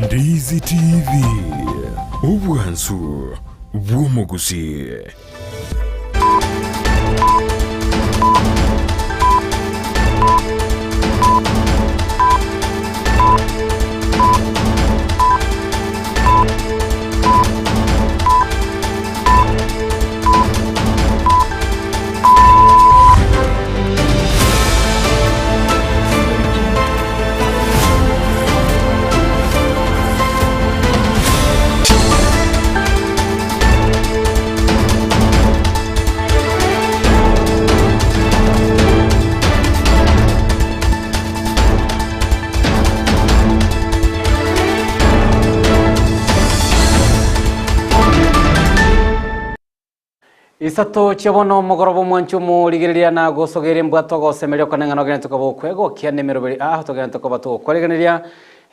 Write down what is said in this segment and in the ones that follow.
Ndizi TV, obwansu bw'omogusii. Isato chia bono omogoroba omwanchi omorigereria na gosogeria embwato gosemeria okoneng'ana ogende tokoba okwegokia nemeroberi aa togende tokoba togokwareganeria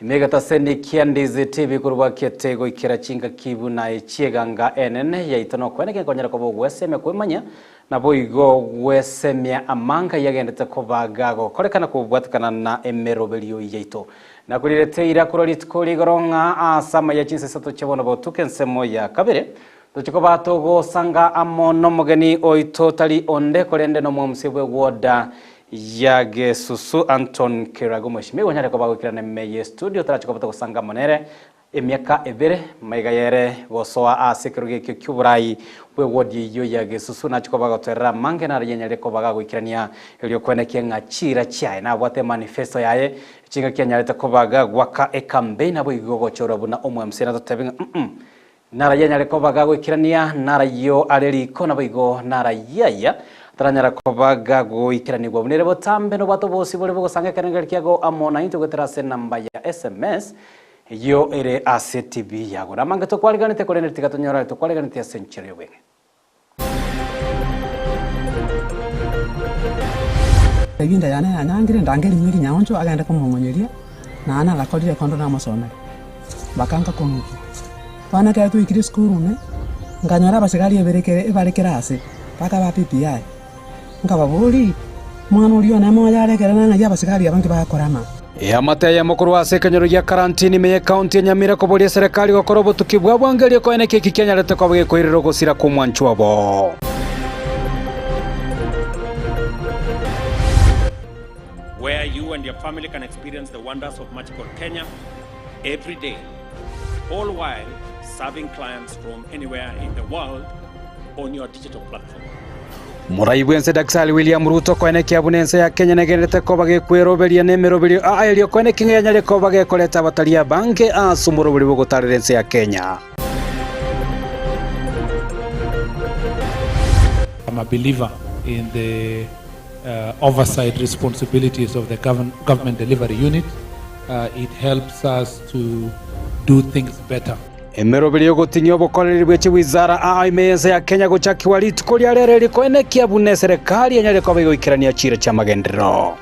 Emegetaseni kia Ndizi TV korwa kiete goikera chingaki buna echi'eganga enene yaito nokweneke nkonyara koba ogwesemia kwemanya, naboigo gwesemia amanga yagendete koba gagokorekana kobwatekana na emeroberio yaito. Nakorirete ira korwa rituko rigoro ng'a ase amaya chinsa isato chia bono botuko ensemo ya kabere toche koba togosanga amo nomogeni oito tari onde korende nomwamuse bw'egwoda ya gesusu Anton Kiragu Mweshimiwa onyare koba goikerana ime ye studio tarache koba togosanga amo nere emiaka ebere maiga yere gosoa ase ekerogo ekio ki'oborai bw'ewodi eyio ya gesusu nache koba gotoerera amange naro yanyarire koba gagoikerania erio kwenekia ng'a chiira chiaye nabwate emanifesto yaye chingaki anyarete koba gagwaka ecampaign naboigo gochorwa buna omo MC natotebie ng'a mm Narayio anyare koba gagoikerania, narayio are riko, naboigo narayio aya ataranyara koba gagoikeranigwa. Buna ere botambe nobwate obosio bore bogosanga ekerengererio kiago amo naintwe goetera ase enamba ya sms eyio ere ase TV yago. Namange tokwariganete korende tiga tonyore aria tokwariganeti ase enchera y'obweng'e. Ebinda yane yanyangire ndange rimwe rinyaoncho agende komong'onyeria, naende nagakorire ekondo namosomera, bakanka kong'ukia. Bono ekero twaikire esukuru ime, nkanyora abasigari ebere kere ebare kera ase, bakaba PPI, nkababoria, omwana oria one moyo are ekero nang'ai abasigari aba nki bakorama? Eamate eyemo korwa ase ekenyoro gia Karantini ime y'Ekaunti ya Nyamira koboria eserekari gokora obotuki bwa bwango erio koene ki eki kianyarete koba gekoirera ogosira kw'omwanchwa obo. Where you and your family can experience the wonders of magical Kenya every day, all while serving clients from anywhere in the world on your digital platform. Morai bw'ense Daktari William Ruto koenekia buna ense ya Kenya negenderete koba gekweroberia nemeroberio aa erio koenekia ng'a yanyare koba gekoreta abatari abange ase omoroberio bw'ogotarera ense ya Kenya. I'm a believer in the oversight responsibilities of the government delivery unit. It helps us to do things better. Emeroberio y'ogotinyia obokoreri bwe chiwizara aa ime y'ense ya Kenya gochakigwa rituko ria rero rikoenekia buna eserekari enyare koba egoikerania chiira chi'amagenderero.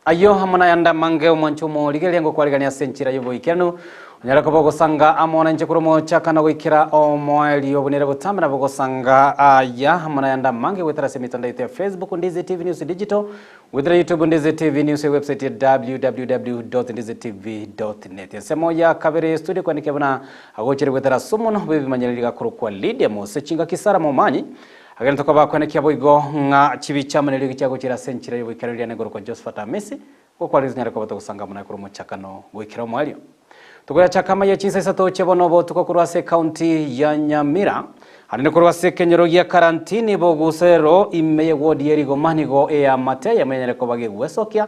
Ayio amo nayande amange omwanche omorigereria ngokwarigania ase enchera y'oboikeranu, onyare koba ogosanga amo nainche korwa omochakano goikera omoerio obunere botambe nabo ogosanga aya amo nayande amange goetera ase emetandao yaito ya Facebook Ndizi TV News Digital, goetera YouTube Ndizi TV News, ewebsite ya www.ndizitv.net. Ensemo ya kabere ye studio kwandika buna agochire goetera ase omonwa bw'ebimanyererio gakorokwa Lydia Mose Chingaki Sarah Momanyi Agento kobakwenekia boigo ng'a chibicha amo neriogi chiagochira ase enchera y'ogoikereria riane igoro kwa Josephat Amisi, gokwarire tonyare koba togosanga amo naye korwa omochakano goikera omoerio. Togoyachaka amaya chinsa isato chia bono obotuko korwa ase ecounty ya Nyamira, anene korwa ase ekenyoro gia Karantini bogusero ime ye ward ye Rigoma nigo eamate eyemo yanyare koba gegwesokia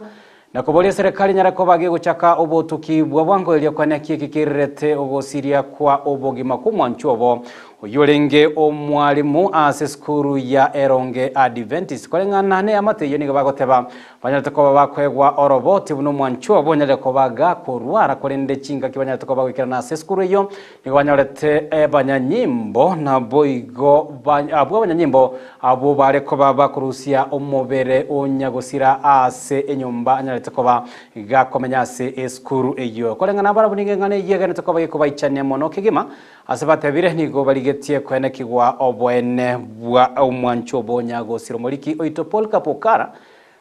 Na koboria eserekari nyare koba gegochaka obotuki bwa bwango erio koenekia eki kerirete ogosiria kwa obogima kw'omwanchwa obo, oyio orenge omwalimu ase esukuru ya Eronge Adventist. Koreng'ana neamate eyio nigo bagoteba banyarete koba bakoegwa oroboti buna omwanchwa obo onyarire koba gakorwara korende chingaki banyarete koba bagoikerana ase esukuru eyio Nigo banyorete abanyanyimbo, naboigo abwo abanyanyimbo abwo bare koba bakorusia omobere o nyagosira ase enyomba anyarete koba gakomenya ase esukuru eyio. Koreng'ana nabarabwo nigo eng'ana eyio egenete koba gekobaichania mono kegima. Ase batebire nigo barigetie koenekigwa oboene bwa omwancho obo Nyagosira omoriki oito Polycarp Okara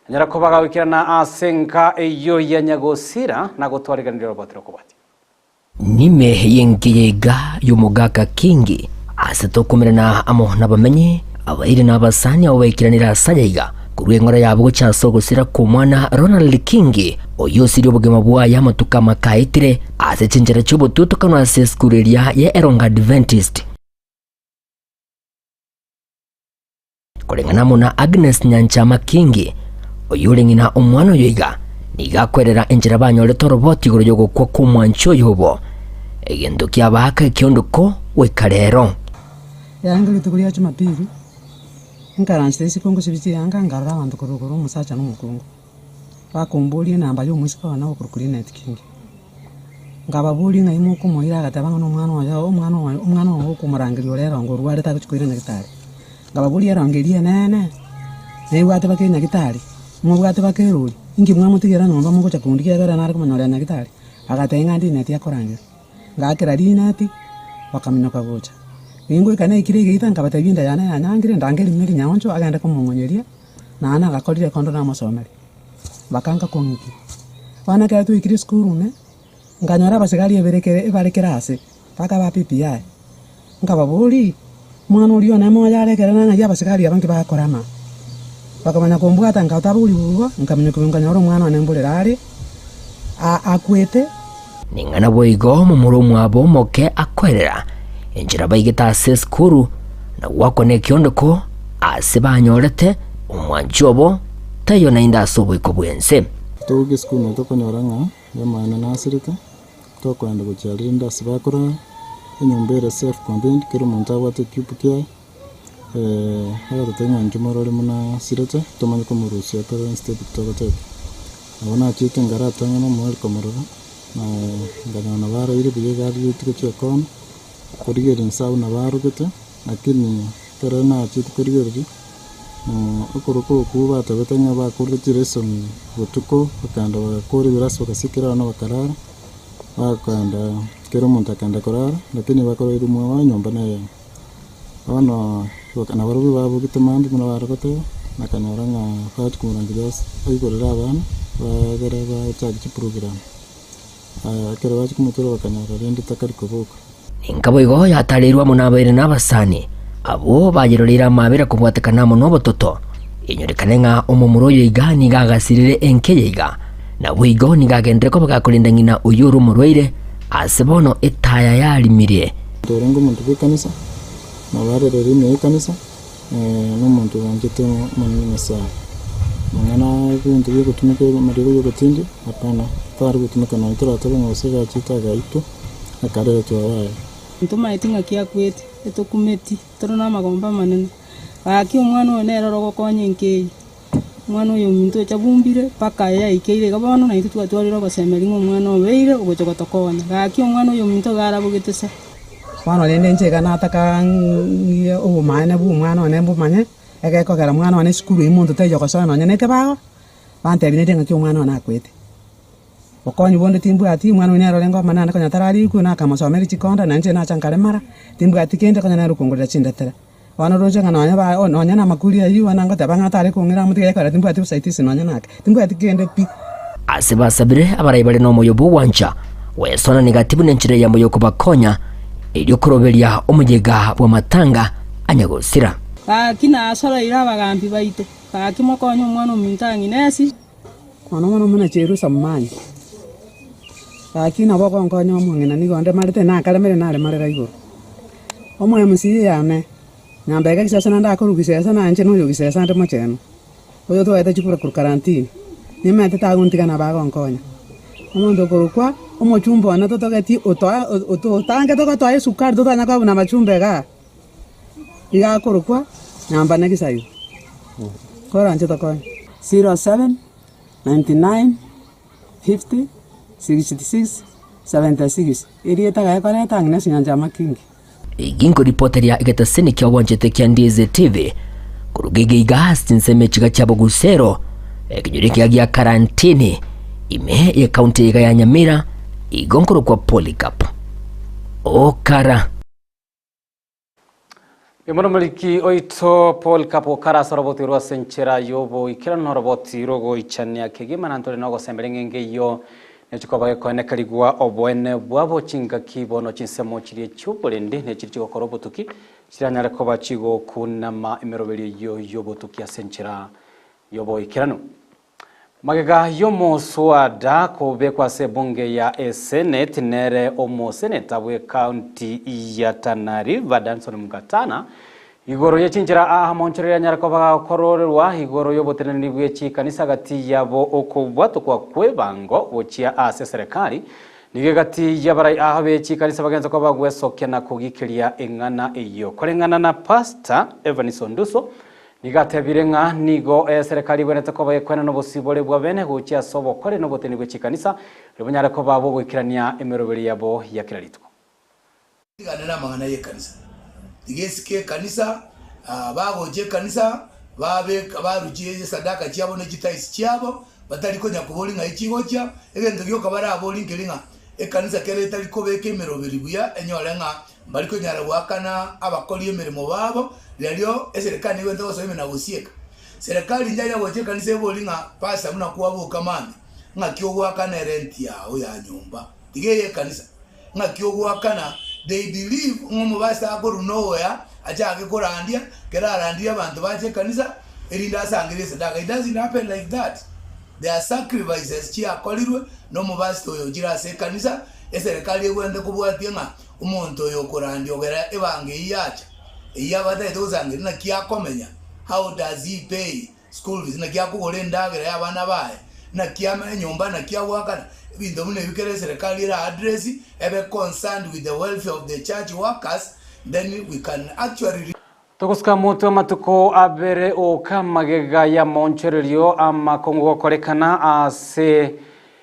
anyare koba gagoikerana ase enka eyio ya Nyagosira na gotwariganiria oroboti rokobwatia. Nime y'enkeyega y'omogaka Kingi, ase tokomerana amo nabamenyi, abairi na abasani abwo baikeranire ase ayaiga, korwa eng'ora yabo gochia ase ogosira kw'omwana Ronald Kingi, oyio osirie obogima bwaye amatuko amake aetire, ase chinchera chi'obotutukanu ase esukuru eria ya Erongo Adventist. Koreng'ana amo na Agnes Nyanchama Kingi, oyio ore ng'ina omwana oyo iga, nigo akwerera enchera banyorete oroboti igoro y'ogokwa kw'omwanchi oyo obo, egento kiabaaka ekiondoko goika rero. Yarenge rituko ria Jumapili, nkaranchera isiko ngosibia chianga nkarora abanto korwa igoro omosacha na omokungu, bakomboria enamba ya omoiseke one okorokwa Linet Kingi. Nkababoria ng'ai mokomoira agateba ng'a nomwana oye omwana oye omwana oyo okomorangeria ore erongo orwarete agochia koira nyagetari. Nkababoria erongo eria eneene, nebwate baka enyagitari, mobwate baka erori, inki mwamotigera nyomba mogocha kondigia ekero nare komonyorera nyagetari? Agatebia ng'a Linet akorangeria. Ngaakera Linet, bakaminyoka gocha. Ningoika naikire egeita nkabatebia enda yane yanyangire ndange rimwe rinyaoncho agende komong'onyeria, naende nagakorire ekondo namosomeria. Bakanka kong'ikia. Bono ekero twaikire esukuru ime, nkanyora abasigari ebere kere ebare kera ase, mpaka ba PPI. Nkababoria, omwana oria one moyo are ekero nang'ai abasigari aba nki bakorama? Bakamanya kombwata nkatabori igo, nkaminyoka nkanyora omwana one mborere are, a- akwete. Ning'ana boigo momura omwabo omoke akoerera enchera baigete ase esukuru na gwakwana ekiondoko ase banyorete omwanchi obo taiyo naende ase oboiko bw'ense. Togoika esukuru naye tokonyora ng'a emaene nasirete, tokoenda gochia rende ase bakorara, enyomba ere self contained, kera omonto abwate ecube kiaye, agatotebia ng'a inche morore buna asirete, tomanye komorusia tore instead togoteba. Nabo nachiete ngaratang'ana omoerio komorora, na nkanyora nabo araire buya iga arigetie gochia ekona, korigereria inse abwo nabo arogete, lakini ekero nachiete korigereria, okorokwa okwo batebete ng'a bakorire chilesson botuko, bakagenda bagakora ebirasi bagasikera abana bakarara, bakagenda kera omonto akagenda korara, lakini bakora eroom amo enyomba neyemo. Bono nabarobwo babogete mambia buna bare goteba, bakanyora ng'a bachia komorangeria ase aiborere abana, bagere bachake chiprogram. Aya ekero bachia komotura bakanyora rende takari koboka. Ninka boigo yatareirwe amo nabaire na abasani, abwo bayeroreire amaabera kobwatekana amo nobototo. Enyorekane ng'a omomura oyo iga nigo agasirire enka eye iga, naboigo nigo agenderere koba gakorenda ng'ina oyio ore omorwaire, ase bono etaya yarimirie. Omonto orenge omonto bw'ekanisa, nabo arererwe ime y'ekanisa, na omonto bwanchete Omonene Nyasae. Amang'ana ebinto biogotumeka amariga yogotindia, hapana, tari gotumeka nonya toratebe ng'a gose gachete agaitwa, akaretwa yaya. Ntomaeti ng'aki akwete, etokumeti, tore namagomba amanene. Gaki omwana oyo nere orogokonya enka eye. Omwana oyo ominto ocha bumbire mpaka aye yaikeire iga bono naintwe twatwarire ogosemeria ng'a omwana obeire ogocha gotokonya. Gaki omwana oyo ominto iga arabogete se. Bono rende inche iga nataka ng'ie obomaene bwa omwana one mbomanye, egekogera mwana one esukuru eywo monto taiyo gosoa nonye na ekebago, bantebia naende ng'aki omwana one akwete. Bokonyi bonde timbwati, omwana oyo nere orenge omonene naende konya tararikwe, nakamosomeria chikonda, na inche nacha nkaremara, timbwati kende konya nere okongorera chindetera. Bono roche ng'a nonye ba nonye na amakuri ayio bono ngoteba ng'a tare kong'ira amotige ekero timbwati obusaitisi nonye nake, timbwati kende pi. Ase basabire abarai bare nomoyo bw'ogwancha gwesonania gati buna enchera eyemo y'okobakonya, erio koroberia omoyega bw'amatanga anya gosira. Gaki nasoroire abagambi baito, gaki mokonye omwana ominto Aginesi. Mono mono buna chirusa mumanye, gaki nabo ogonkonya omong'ina nigo onde marete nakaremire naremarera igoro. Omo MC yane, nyambega gisesa naende akorwa gisesa na inche noyo gisesa ande mochenu, oyo twaete chikura korwa karantini, nimaete tagontiga nabo agonkonya. Omonto okorokwa omochumba one totogeti otoa ototangete gotoa esukari totanya koba buna abachumba igaa. Iga akorokwa Nyambane Gisairo. Koranche tokonye. 07 99 50 66 76 Erieta gaye koreta ang'e na chinyancha amakingi. Egi nkoripoteria egetaseni kia obwanchete kia Ndizi TV koruga iga ase chinsemo echiga chia Bogusero, ekenyoro ekiya gia Karantini, ime ye county iga ya Nyamira, igo nkorokwa Polycarp Okara. Bono omoriki oito Paul Kapokara ase oroboti rwa ase enchera y'oboikeranu oroboti rogoichania kegima na ntore nogosemberia ng'a enga eyio nechikoba gekoenekerigwa oboene bwabo chingaki bono chinsemo chiria chi'oborendi ne chiria chigokora obotuki chiranyare koba chigokunama emeroberio eyio y'obotuki ase enchera y'oboikeranu. Magega y'omoswada kobekwa ase ebunge ya eseneti nere omoseneta bw'ecounty ya Tana River Danson Mungatana igoro ye chinchera aamonchoreria anyare koba gakororerwa igoro y'oboteneneri bwe chikanisa gati yabo okobwatokwa kw'ebango gochia ase eserekari nigo egati y'abarai aa be chikanisa bagense koba gwesokia na kogikeria eng'ana eyio koreng'ana na Pastor Evans Onduso Nigo atebire ng'a nigo eserekari egwenerete koba gekwenena obosibore bwa bene gochia ase obokore na oboteni bwe chikanisa, riria bonyare koba bogoikerania emeroberi yabo ya kera rituko. Tigane namang'ana y'ekanisa. Tiga esike ekanisa, bagocha ekanisa, babeka baruchie chisadaka chiabo ne chitaisi chiabo, batari konya koboria ng'ai chigochia, egento gioka baraborie nkeri ng'a ekanisa kere etari kobeka emeroberi buya enyore ng'a Mbari konyara goakana abakori emeremo babo, riario eserekari nigo egento gosoa ime na gosieka. Serekari njanya gocha ekanisa ebori ng'a pastor buna kwaboka mambia, ng'aki ogoakana erent yao ya nyomba, tiga eye ekanisa, ng'aki ogoakana, they believe ng'a omopastor akorwa nowhere achake korandia, kero arandirie abanto bache ekanisa erinde asangererie esadaka, it doesn't happen like that. There are sacrifices chiakorirwe na omopastor oyo ochire ase ekanisa, eserekari egwenerete kobwatia ng'a Omonto oyo okorandia ogera ebango eyio yacha, eyio abatagete gosangereria naki akomenya, how does he pay school fees, naki akogora endagera y'abana baye, naki ame enyomba naki agoakana, ebinto buna ebi kera eserekari era address ebe concerned with the welfare of the church workers then we can actually Togosuka motwe amatuko abere oka magega y'amaonchorerio amakong'u gokorekana ase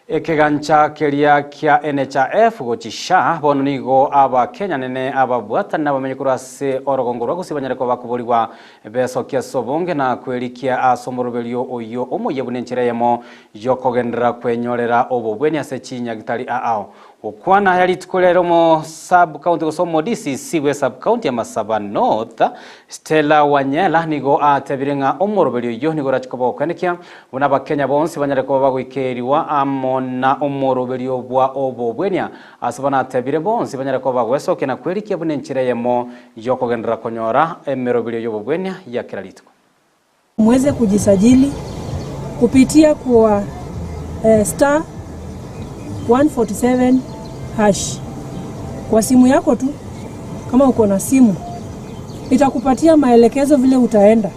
ekegancha keria kia NHIF gochi SHA, bono nigo Abakenya nene ababwatani na abamenyi korwa ase orogongo rwa Gusii banyare koba bakoborigwa besokie ase obonge na kwerikia ase omoroberio oyio omoyia buna enchera eyemo yokogenderera kwenyorera obobweni ase chinyagitari aao. Gokwana aya rituko riaye omo sub county gose omo DCC bwe sub county ya Masaba North, Stella Wanyela nigo atebire ng'a omoroberio oyio nigo orache koba gokwenekia buna abakenya bonsi banyare koba bagoikeriwa amo na omoroberio bwa obobwenia ase bono atebire bonsi banyare koba bagwesokia na kwerikia buna enchera eyemo yokogenderera konyora emeroberio yobobwenia ya kera rituko. Muweze kujisajili kupitia kwa eh, star 147 hash kwa simu yako tu. Kama uko na simu itakupatia maelekezo vile utaenda.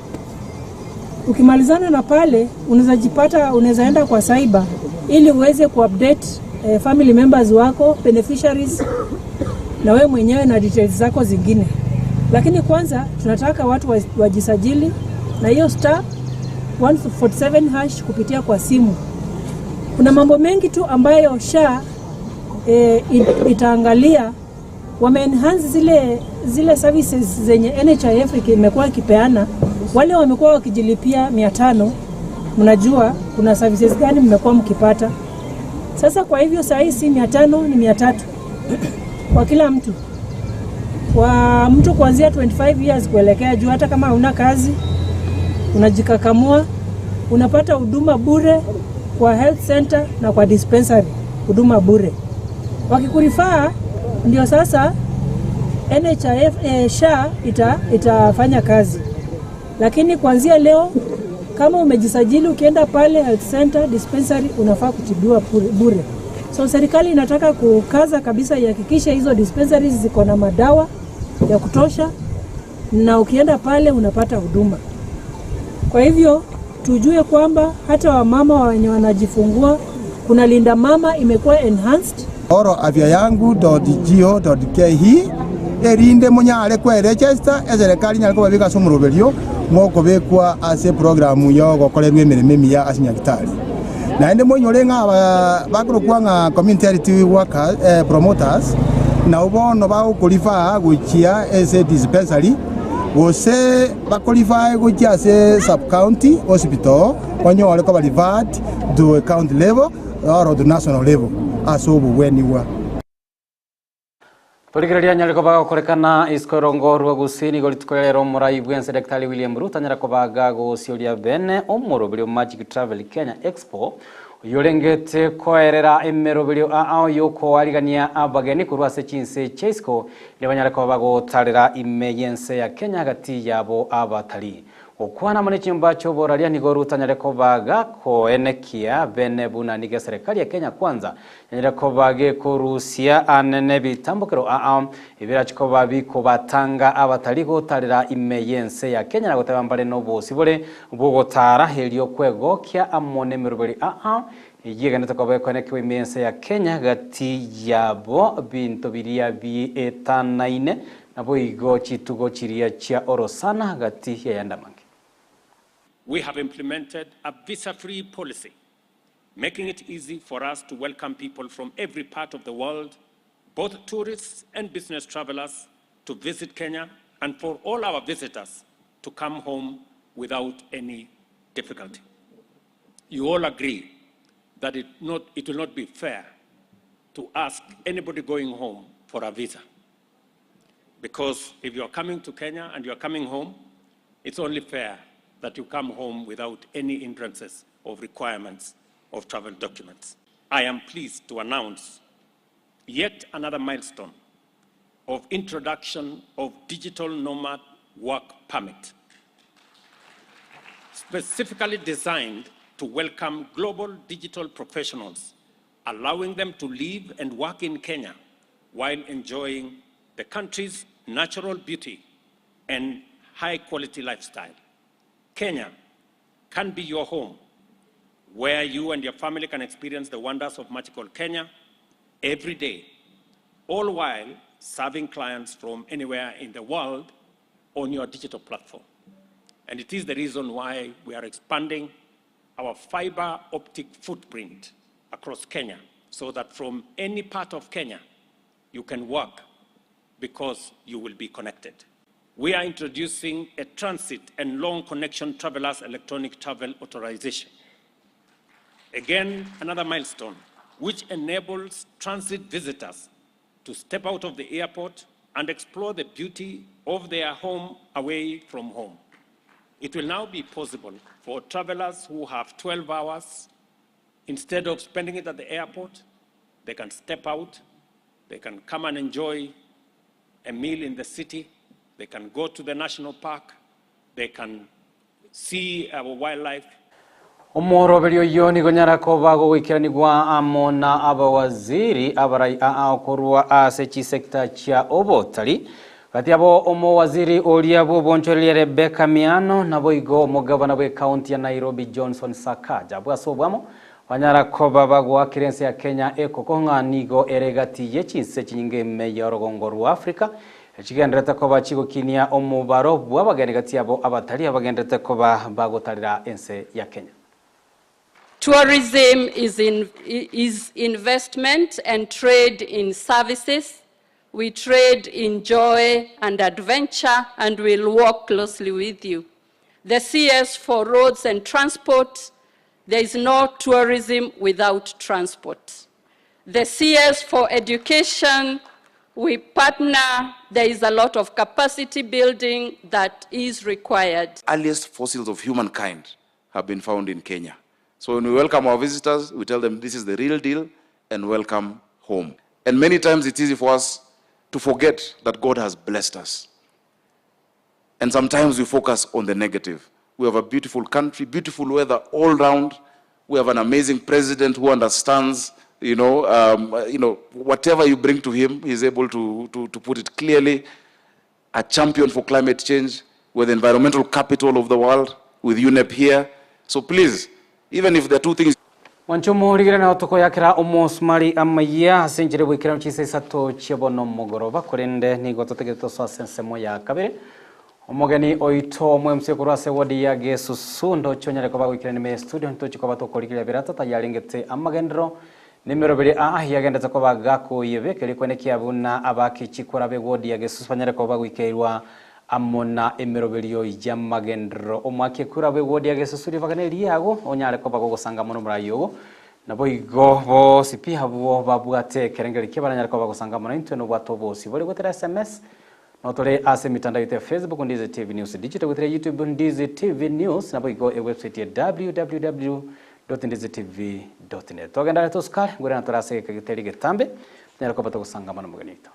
Ukimalizana na pale, unaweza jipata, unaweza enda kwa cyber ili uweze kuupdate eh, family members wako beneficiaries na wewe mwenyewe na details zako zingine. Lakini kwanza tunataka watu wajisajili na hiyo star 147 hash kupitia kwa simu. Kuna mambo mengi tu ambayo SHA e, itaangalia wame enhance zile, zile services zenye NHIF imekuwa ikipeana. Wale wamekuwa wakijilipia 500, mnajua kuna services gani mmekuwa mkipata. Sasa kwa hivyo saa hii si 500 ni 300 kwa kila mtu, kwa mtu kuanzia 25 years kuelekea juu. Hata kama huna kazi unajikakamua, unapata huduma bure kwa health center na kwa dispensary, huduma bure. Wakikurifaa ndio sasa NHIF, eh, SHA ita, itafanya kazi, lakini kuanzia leo kama umejisajili ukienda pale health center dispensary unafaa kutibiwa bure. So serikali inataka kukaza kabisa ihakikishe hizo dispensaries ziko na madawa ya kutosha, na ukienda pale unapata huduma. Kwa hivyo tujue kwamba hata wamama wenye wanajifungua kuna Linda Mama imekuwa enhanced. Oro afyayangu.go.ke erinde monyare kweregister, eserekari enyare kobabeka ase omoroberio bw'okobekwa ase eprogramu y'ogokorerwa emeremo emiya ase Nyagetari. Naende moinyore ng'a aba bakorokwa ng'a community health workers, eh, promoters nabo bono bagokorifaa gochia ase dispensary gose bakorifae gochia ase sub county hospital onyore koba referred to a county level or to national level ase obogwenigwa. Torigereria anyare koba agokorekana isiko erongo rwa Gusii nigo rituko ria rero omorai bwense Daktari William Ruto anyare koba agagosioria bene omoroberio Magic Travel Kenya Expo oyio orengete koerera emeroberio ao yokoarigania abageni korwa ase chinse chia isiko erio banyare koba bagotarera ime yense ya Kenya gati yabo abatari. Gokwana amo nechinyomba chi'oboraria nigo Ruto anyare koba gakoenekia bene buna nigo eserekari ya Kenya Kwanza yanyare koba gekorusia anene ebitambokero ao ebirachi koba bikobatanga abatari gotarera ime y'ense ya Kenya na goteba mbare nobosibore bw'ogotara erio kwegokia amo nemeroberi ao eyio egenderete koba ekoenekiwa ime y'ense ya Kenya gati yabo binto biria bietanaine Naboigo chitugo chiria chia orosana gati y'ayande amange. We have implemented a visa-free policy, making it easy for us to welcome people from every part of the world, both tourists and business travelers, to visit Kenya and for all our visitors to come home without any difficulty. You all agree that it, not, it will not be fair to ask anybody going home for a visa. Because if you are coming to Kenya and you are coming home, it's only fair that you come home without any hindrances of requirements of travel documents. I am pleased to announce yet another milestone of introduction of digital nomad work permit, specifically designed to welcome global digital professionals, allowing them to live and work in Kenya while enjoying the country's natural beauty and high quality lifestyle. Kenya can be your home, where you and your family can experience the wonders of magical Kenya every day, all while serving clients from anywhere in the world on your digital platform. And it is the reason why we are expanding our fiber optic footprint across Kenya so that from any part of Kenya you can work because you will be connected. We are introducing a transit and long connection travelers electronic travel authorization. Again, another milestone which enables transit visitors to step out of the airport and explore the beauty of their home away from home. It will now be possible for travelers who have 12 hours, instead of spending it at the airport, they can step out, they can come and enjoy a meal in the city, they can go to the national park, they can see our wildlife. Omoroberio oyio nigo nyara koba gogoikeranigwa amo na abawaziri abarai aa korwa ase chisekta chia obotari gati abo omowaziri oria bw'obonchoreria Rebecca Miano naboigo omogabana bwe county ya Nairobi Johnson Sakaja bwase obwamo banyara koba bagoakera ense ya Kenya ekoko ng'a nigo ere gati ye chinse chinyinge ime ya orogongo rwa Africa echigenderete koba chigokinia omobaro bw'abageni gati abo abatari abagenderete koba bagotarera ense ya Kenya. Tourism is, in, is investment and trade in services. We trade in joy and adventure, and we'll work closely with you. The CS for roads and transport, there is no tourism without transport. The CS for education, we partner, there is a lot of capacity building that is required. Earliest fossils of humankind have been found in Kenya. So when we welcome our visitors, we tell them this is the real deal and welcome home. And many times it's easy for us to forget that God has blessed us. And sometimes we focus on the negative. We have a beautiful country, beautiful weather all round. We have an amazing president who understands, you know, um, you know, whatever you bring to him, he's able to put it clearly. A champion for climate change. We're the environmental capital of the world with UNEP here. So please, even if there are two things Mwanchomo rigere na tukoyakera omosumari amaya ase enchera bwikera chisa isato chiabono mogoroba korende nigo totegete tosoa ase ensemo ya kabere omogeni oito omwemsi korwa ase wodi ya gesusu ndocho nyare koba goikera nime studio ntochi koba tokorigereria birata tayarengete amagendero nimerobere aa yagendete koba gakoyebe keri kwenekia buna abakichikora be wodi ya gesusu banyare koba goikeirwa amo na emeroberio ya magendero omwake kura be wodi ya gesusu ribagane riago onyare koba gogosanga mono murayi ogo. Naboigo bonsi pi abwo babwate ekerengerio kia baranyare koba bagosanga mono intwe nobwate obosibore goetera sms Notore ase emitandao yaito ya Facebook Ndizi TV News Digital goetera YouTube Ndizi TV News naboigo ewebsite ya www dot ndizi tv dot net. Togenda are tosukare ngwere natore ase egeka getari getambe tonyare koba togosanga mono omogeni oito.